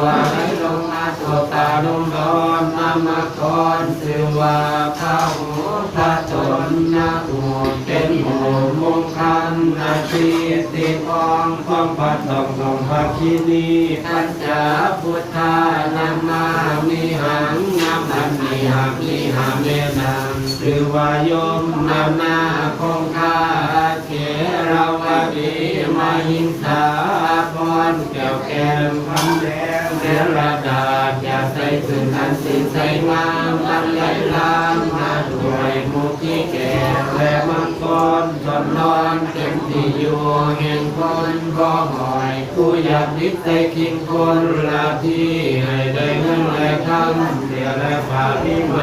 ວ່າໄຫຼລົງມາຕົວປ່າດົງດອນນຳມາກ່ອນ ຊື່ວ່າພະຫູພະຕົນນະ ຜູ້ເປັນໝູ່ມຸງຄຳນະ ທີ່ຕິດອງຂອງພະຕ້ອງຂອງພະຄີນີ ປັນຈາພຸດທານາມາ ມີຫາງນຳອັນມີຫາກມີຫາແມ່ນາງ ຊື່ວ່າຍົມມະນາຄົງຄາ ເຖລະວະດີມະຫິງສາ ອາພອນແກ້ວແກ້ມຄຳແດງ ເດລະດາດ ຢ່າໃສ່ພື້ນອັນສີໃສງາມ ມັນໄຫຼຫຼາມມາດ້ວຍມຸກຂີ້ແກ້ວ ແລະມັງກອນ ສ່ວນນອນເປັນທີ່ຢູ່ແຫ່ງຄົນບໍ່ຫ້ອຍ ຜູ້ຢາກດິດໃສ່ຄິງຄົນລະທີ່ ໃຫ້ໄດ້ເງິນໄດ້ຄຳ ເສຍແລະພາວິມາ